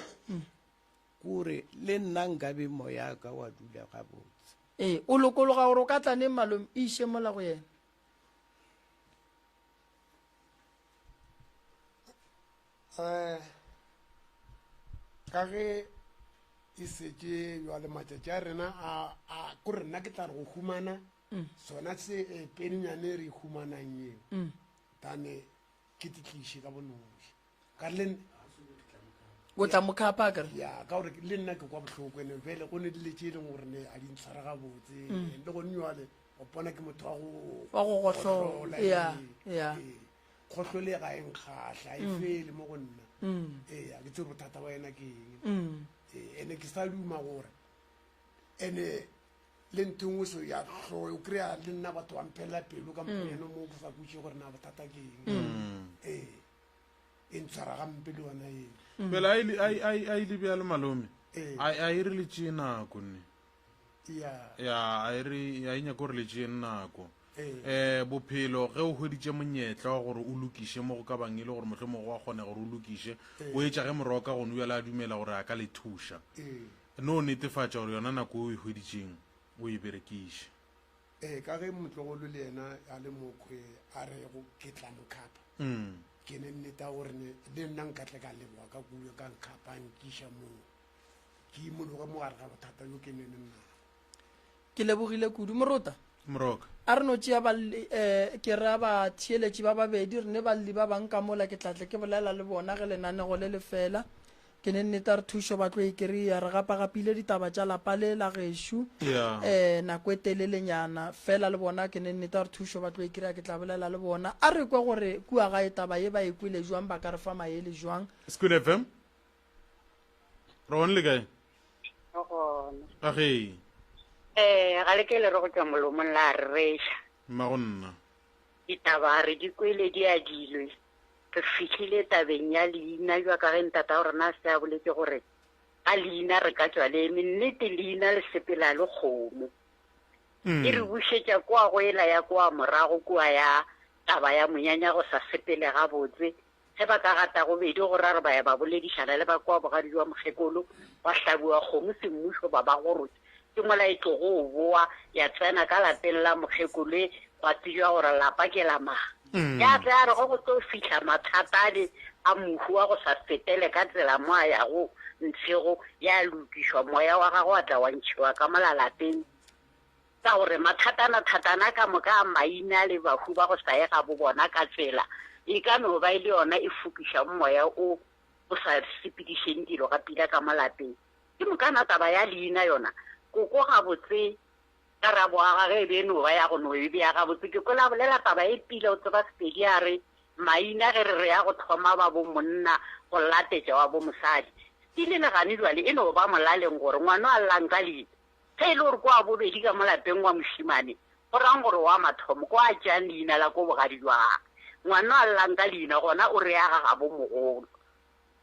kore le nna nkabe moya ka wa dula gabotse. Ee, o lokologa gore o ka tla neng malome, e iše mola go yena. Um ka ge e setše jale matšatši a rena a a ko re nna ke tla re go humana mm. sona se eh, peninyane re e humanang eo mm. tane ke titliše ka bonoši ka le o tla mo khapa kere ya ka gore le nna ke kwa bohloko ene bjale go ne dile tše e leng gore ne a di ntshwara gabotse mm. le gone jale o bona ke motho wa go wa go gohlola ya ya kgohlole ga e nkgahla e mm. fele mo go nna mm. ee a ke tsebe bothata ba yena ke eng mm. ee ene ke sa duma gore ene le ntho nngwe so ya hloyo o kry-a le nna batho ba mphelela pelo ka mokgonyana mo ke sa kutše gore na bothata ke eng ee e ntshwara gampe le yona eo pele a ile bjalo malome Ee. a e re le tšee nako nne ya ya a e re a e nyake gore le tšee nako Ee. um bophelo ge o hweditše monyetla wa gore o lokiše mo go ka bang e le gore mohlomongwe go a kgone gore o lokiše o etša ge morwa ka gone bjale a dumela gore a ka le thuša ee no netefatša gore yona nako o e hweditšeng o e berekiše ee ka ge motlogolo le yena a le mokhwe a re go ke tla mokhapa mm. ke ne nneta gore ne le nna nka tle ka leboga ka kulo ka nkhapa nkiša moo ke imologe mo gare ga bothata jo ke nene nnago Ke lebogile kudu Morota. Moroka. A re no tšea balli eh, ke ra batheeletši ba babedi, re ne balli ba bang ka mola, ke tla tle ke bolela le bona ge lenanego le le fela. Ke ne nneta re thušo ba tlo e kry-a, re gapagapile ditaba tša lapa le la gešo Yeah. eh, nako e telelenyana, fela le bona ke ne nneta re thušo ba tlo e kry-a, ke tla bolela le bona. A re kwe gore kua gae taba ye ba e kwele jwang, ba ka re fa maele jwang. Skoon FM. Re gone le kae? Re gona. A ge. Eh, ga le ke le re go tšwa molomong la rereša. Mmago nna. Ditaba re di kwele di adilwe. Re fihlile tabeng ya leina jwa ka ge ntata wa rena a se a boletše gore ka leina re ka tšwa le eme. Nnete leina le sepela le kgomo. E re bušetša kua go ela ya kua morago kua ya taba ya monyanya go sa sepele gabotse. Ge ba ka gata gobedi go ra re ba ya ba boledišana le ba kwa bogadi jwa mokgekolo, gwa hlabiwa kgomo semmušo ba ba gorotša. Ke mola e tlogo o boa ya tsena ka lapeng la mokgekolo e gwa tsebja gore lapa ke la mang. Ya tle ya re ge go tlo fihla mathata ale a mohu wa go sa fetele ka tsela mo a yago ntshego ya lokišwa moya wa gagwe wa tla wa ntšhiwa ka mola lapeng. Ka gore mathatana-thatana ka moka a maina le bahu ba go sa ye gabo bona ka tsela e ka no ba e le yona e fokišang moya o o sa sepedišeng dilo ga pila ka mo lapeng. Ke mokana taba ya leina yona, koko gabotse karabo ya gagwe e be e no ba ya go no e bea gabotse. Ke kwele a bolela taba e pila, o tseba Sepedi a re. Maina ge re re ya go thoma wa bo monna go latetša wa bo mosadi. Stile le gane jwale e no ba molaleng gore ngwano a llang ka leina. Ge e le gore ke wa bobedi ka mo lapeng wa mošemane, go rang gore wa mathomo ke wa tšeang leina la ko bogadi jwa gagwe. Ngwano a llang ka leina gona o re ya ga gabo mogolo.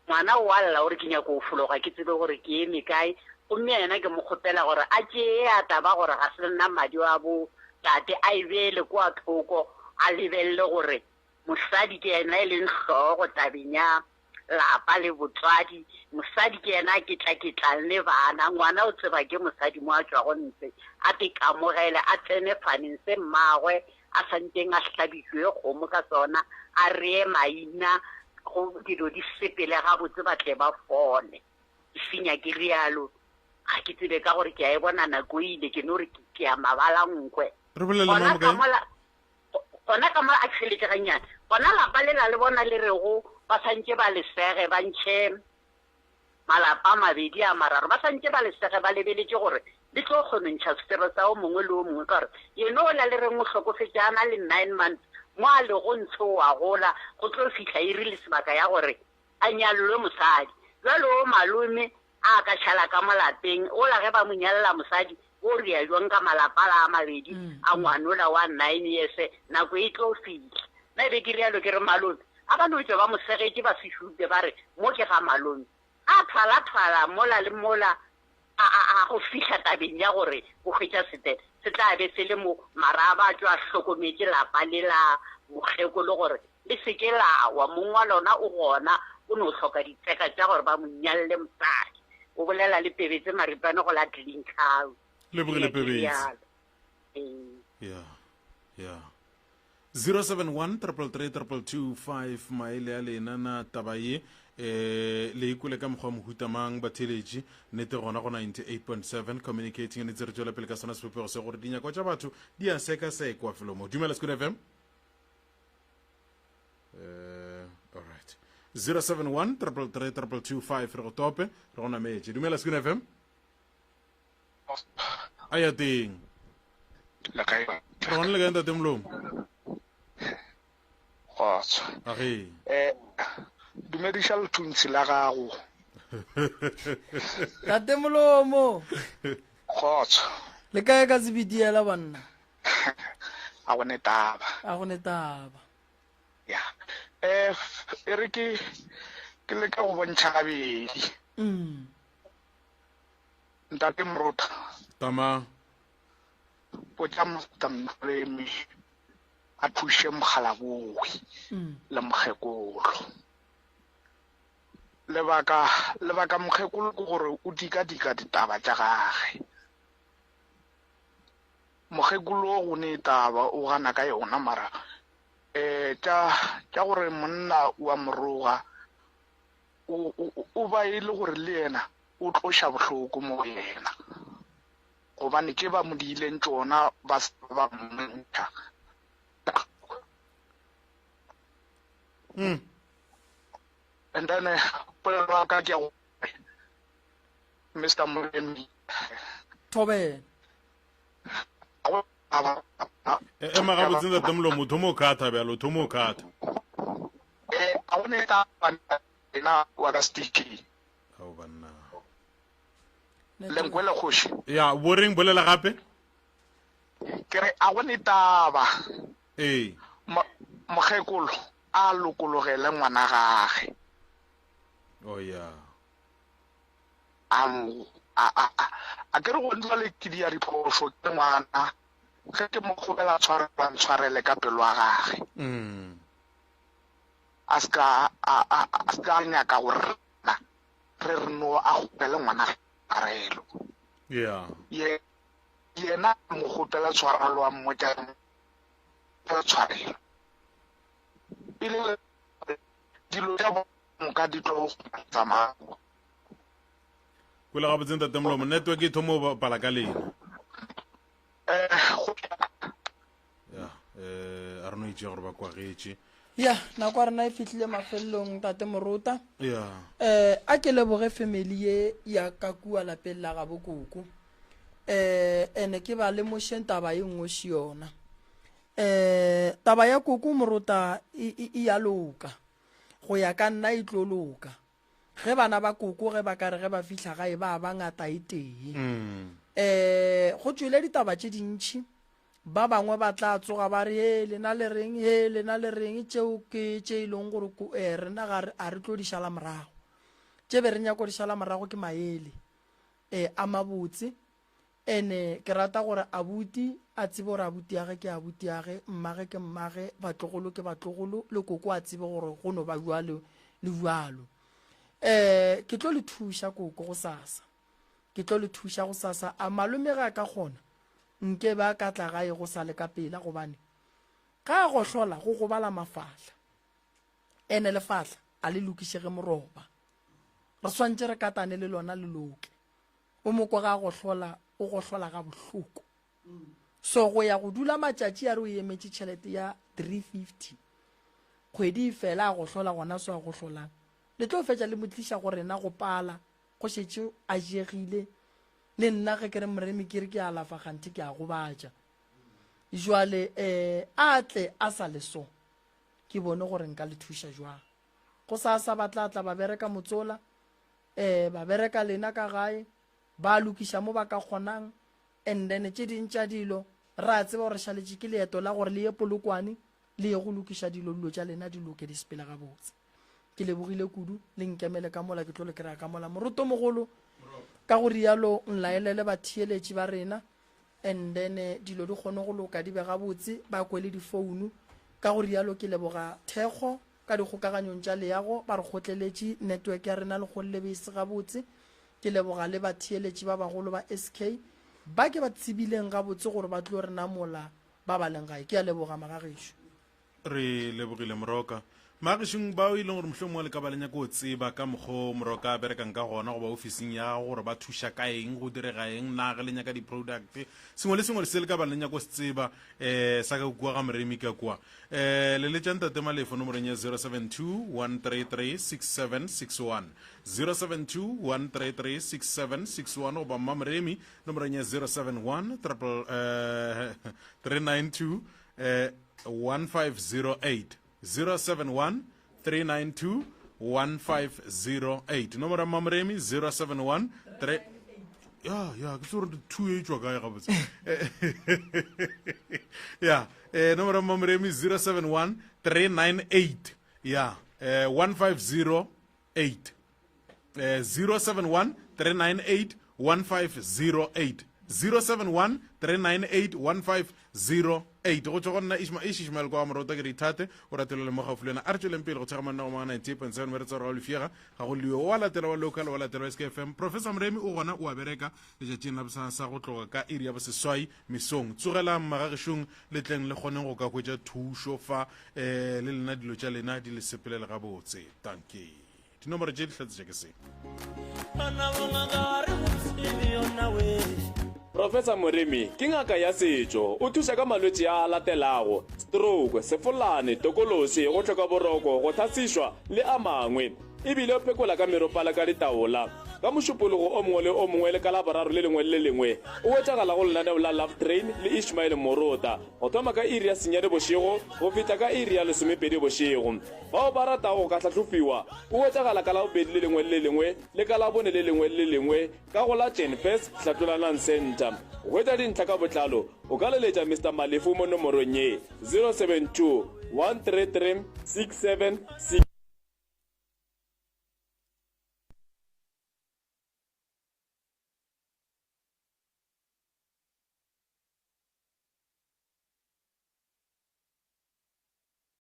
Ngwana o a lla o re ke nyako go fologa ke tsebe gore ke eme kae, gomme yena ke mo kgopela gore a tšee ya taba gore ga se nna madi wa bo tate a e beele kwa thoko a lebelele gore mosadi ke yena e leng hlogo tabeng ya lapa le botswadi, mosadi ke yena a ketlaketlang le bana, ngwana o tseba ke mosadi mo a tšwago ntse, a te kamogele a tsene faneng se mmagwe a santšeng a hlabišwe kgomo ka sona, a ree maina go dilo di sepele gabotse ba tle ba fole. Ke senya ke rialo, ga ke tsebe ka gore ke a e bona nako e ile, ke no re ke ya mabala nkwe. Re bolele Gona mang ka mokae? mola, gona ka mola a tšheletše gannyane, gona lapa lela le bona le rego ba santše ba le sege ba ntšhe malapa a mabedi a mararo ba santše ba le sege ba lebeletše gore le tlo kgono ntšha sefero sa o mongwe le o mongwe ka gore yena ola le reng o hlokofetše a na le 9 months mo a lego ntshe o a gola go tlo fihla iri le sebaka ya gore a nyallwe mosadi jwale o malome a ka šala ka mo lapeng ola ge ba mo nyalla mosadi o rea jwang ka malapa la a mabedi a ngwanola wa 9 years nako e tlo fihla nna e be ke rialo ke re malome a ba no tšwa ba mo segetše ba se šupe ba re mo ke ga malome a thwala-thwala mola le mola a a a go fihla tabeng ya gore o hwetša setete se tla be se le mo mara a ba tšwa a hlokometše lapa le la mokgekolo gore le se ke la wa mong wa lona o gona o no hloka ditseka tša gore ba mo nyalle mosadi o bolela le Pebetse Maripane go la Glencoe. Lebogile Ke ya ke Pebetse. rialo. Ee. Ya, ya. 071 333 2225 maele a lena na taba ye eh le ikwele ka mokgwa wa mohuta mang batheeletši nnete gona go 98.7 communicating and itse re tšwela pele ka sona sebopego se gore dinyakwa tša batho di a sekasekwa felo mo dumela Sekhukhune FM eh all right 071 333 2225 re go tope re go nametše dumela Sekhukhune FM a ya teng Le kae? Re gona le kae ntate Molomo? Kgotso. Age. Eh dumediša lethuntshi la gago. Tate Molomo. Kgotso. Le kae ka sebidiela banna? A go ne taba. A go ne taba. Ya. Eh e re ke ke leka go bontšha gabedi. Mm. Ntate Morota. Tama. Botša Mr. Moremi a thuše mokgalabowe le mokgekolo. Lebaka lebaka mokgekolo ke gore o dika-dika ditaba tša gage. Mokgekolo o ne taba o gana ka yona mara eh tša tša gore monna o a moroga o o o ba e le gore le yena o tloša bohloko mo go yena. Gobane tše ba mo diileng tšona ba se ba mmontšha. Mm. And then eh, polelo ya ka ke ya gore Mr. Moremi Thobela. E, ema gabotse ntate Molomo o thoma o kgatha bjalo o thoma o kgatha. Eh, a go ne taba nna wa ka station. Ao banna. Le nkwele kgoši. Ya, bo reng bolela gape? Ke re a go ne taba. Ee. Mokgekolo a lokologele ngwana gage. Oh ya. A mo a a a a ke re go jwale ke dia diphošo ke ngwana ge ke mo kgopela tshwarelo a ntshwarele ka pelo ya gage. Mm. A ska a a a ska nyaka go rena re re no a kgopele ngwana tshwarelo. Yeah. Ye yena a mo kgopela tshwarelo a mmotša tshwarelo. Pele dilo tša moka di tlo tsamaya. Kwele gabotse ntate Molomo, network e thoma go bapala ka lena. Eh, go Ya, eh, a re no itše gore ba kwagetše. Ya, nako ya rena e fihlile mafelelong tate Morota. Ya. Eh, a ke leboge family ye ya ka kua lapeng la gabo koko. Eh, ene ke ba lemošeng taba e nngwe še yona. Eh, Taba ya koko morota e, e, e ya loka. Go ya ka nna e tlo loka. Ge bana ba koko ge ba ka re ge ba fihla gae ba ba ngata e tee. Eh, go tšwele ditaba tše dintši. Ba bangwe ba tla tsoga ba re, He, lena le reng? He, lena le reng? Tšeo ke tše e leng gore eh, rena ga re, a re tlo di šala morago. Tše be re nyako di šala morago ke maele eh, a mabotse. Ene ke rata gore abuti a tsebe gore abuti age ke abuti age, mmage ke mmage, batlogolo ke batlogolo, le koko a tsebe gore go no ba bjalo le bjalo. Eh, ke tlo le thuša koko gosasa. Ke tlo le thuša gosasa. A malome ge a ka kgona, nke be a ka tla gae go sa le ka pela gobane ga a gohlola go gobala mafahla. Ene lefahla a le lokišege moroba. Re swantše re katane le lona le loke. O mo kwa ga a gohlola, o gohlola ga bohloko. So go ya go dula matšatši a re o emetše tšhelete ya 350. Kgwedi e fela a gohlola gona so a gohlolang. Le tlo fetša le mo tliša go rena go pala, go šetše a jegile. Le nna ge ke re Moremi ke re ke alafa kganthe ke a gobatša. Jwale eh a tle a sa le so. Ke bone gore nka le thuša jwang. Gosasa ba tla tla ba bereka motsola. Eh, ba bereka lena ka gae, ba lokiša mo ba ka kgonang, and then tše ding tša dilo, ra tseba gore šaletše ke leeto la gore le ye Polokwane, le ye go lokiša dilo, dilo tša lena di loke di sepele gabotse. Ke lebogile kudu, le nkemele ka mola, ke tlo le kry-a ka mola. Morotomogolo, ka go rialo nlaelele batheeletši ba rena, and then eh, dilo di kgone go loka di be gabotse, ba kwe le difounu. Ka go rialo ke leboga thekgo Ka dikgokaganyong tša leago ba re kgotleletše network ya rena lekgong le be e se gabotse. Ke leboga le batheeletši ba bagolo ba SK ba ke ba tsebileng gabotse gore ba tlo re namola ba ba leng gae. Ke a leboga magagešo. Re lebogile Moroka. Magagešong bao e leng gore mohlomongwe le ka ba le nyaka go tseba ka mokgo Moroka a berekang ka gona goba ofising ya gagwe gore ba thuša ka eng, go direga eng, na ge le nyaka di-product, sengwe le sengwe se le ka ba le nyaka go se tseba um sa ka kua ga Moremi ka kua. Eh, leletša Ntate Malefo nomorong ya 072 133 6761, 072 133 6761, goba Mma Moremi nomorong ya 071 triple eh, 392 eh, 1508, 071 392 1508. Nomoro ya Mma Moremi 071 3 ya ya ke tsore two e tšwa kae gabotse ya eh nomoro ya Mma Moremi 071 398 ya eh 1508 eh 071 398 1508, 071 398 1508. Go tšwa go nna Ishma Ish Ishmael kwa Morota ke re ithate o ratelele mo gaufi le wena. A re tšweleng pele go tshega manna go mangwe 98.7 me re tswara wa lefiega ga go liwe wa latela wa local wa latela wa SKFM. Professor Moremi o gona o a bereka letšatšing la bosasa go tloga ka iri ya boseswai mesong. Tsogelang magagešong le tleng le kgoneng go ka hwetša thušo fa eh le lena dilo tša lena di le sepelele gabotse. Dankie. Dinomoro tše di hlatsetša ke se. Professor Moremi ke ngaka ya setšo. O thuša ka malwetši a a latelago, stroke, sefolane, tokološi, go hloka boroko, go hlasišwa le a mangwe. E bile o phekola ka meropa le ka ditaola. Ka Mošupologo o mongwe le o mongwe le ka Laboraro le lengwe le le lengwe o hwetšagala go lenaneo la Love Train le Ishmael Morota go thoma ka iri ya senyane bošego go fihla ka iri ya lesomepedi bošego. Bao ba ratago go ka hlahlofiwa o hwetšagala ka Labobedi le lengwe le le lengwe le ka Labone le lengwe le le lengwe ka go la Genfest Hlatlolanang Centre. Go hwetša dintlha ka botlalo o ka leletša Mister Malefu mo nomorong ye, 072 133 6767.